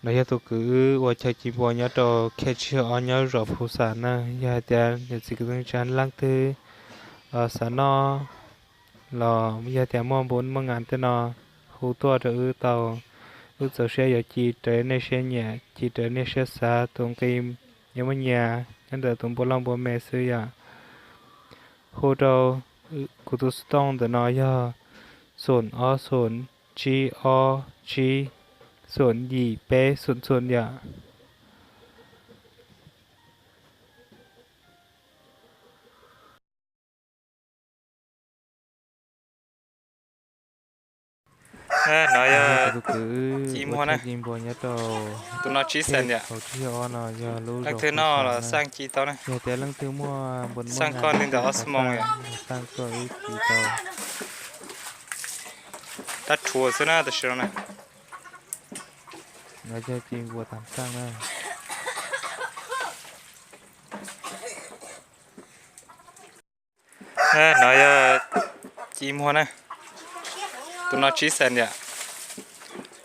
No yog tus kwv wb ua chaw ci npua nyob rau khej tsib ob nyob zos Phu Xam na. Yog hais tias niam txiv kwv tij neej tsa leej twg xav noj los yog tias muaj npua muaj nas tej no, hu tuaj rau wb tau. Wb txaus siab yuav ci raws nej siab nyiam, ci raws nej siab xav. Tus nqi yuav muaj nyias nyob ntawm tus npua loj npua me xwb yom. Hu rau kuv tus xov tooj ntawm no yog xoom ob xoom tsib ob tsib xoom yim peb xoom xoom yom. No yog ci muag na. Tus no tsib xees yom. Leej twg noj los xaj ci tau na. Yog tias leej twg muaj npua xaj koj li ntawm ob xuab moos yom. Dab rhuav xwb na tam sim no na. No yog ci npua tam xaj na. No yog ci muag na. Tus no tsib xees yom.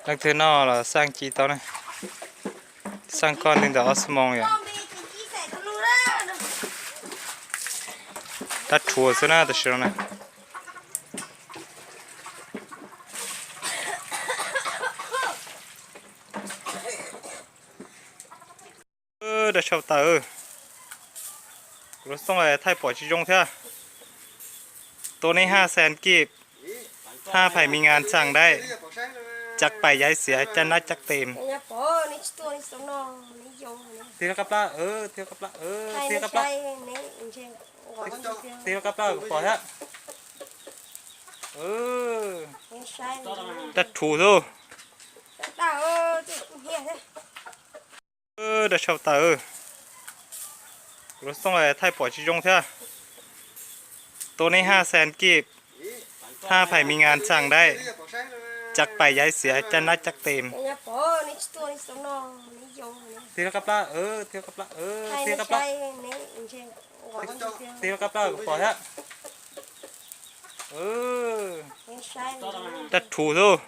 Leej twg noj los xaj ci tau na. Xaj koj li ntawm ob xuab moos yom. Dab rhuav xwb na tam sim no na. Dab tshaj tawm. Kuv lub xov tooj thaij pom tsis zoo thiab. Tua nej haj xees kib, haj phaim mi ngas txaam dai, cab pais yaib xiav caj nab cab tes. Thiab qab plab, thiab qab plab, thiab qab plab. Thiab qab plab pom thiab. Dab rhuv xwb. Dab tshaj tawm. Kuv lub xov tooj thaij pom tsis zoo thiab. Tua nej haj xees kib, haj phaim mi ngas txaam dai, cab pais yaib xiav caj nab cab tes. Thiab qab plab, thiab qab plab, thiab qab plab. Thiab qab plab pom thiab. Dab rhuv xwb.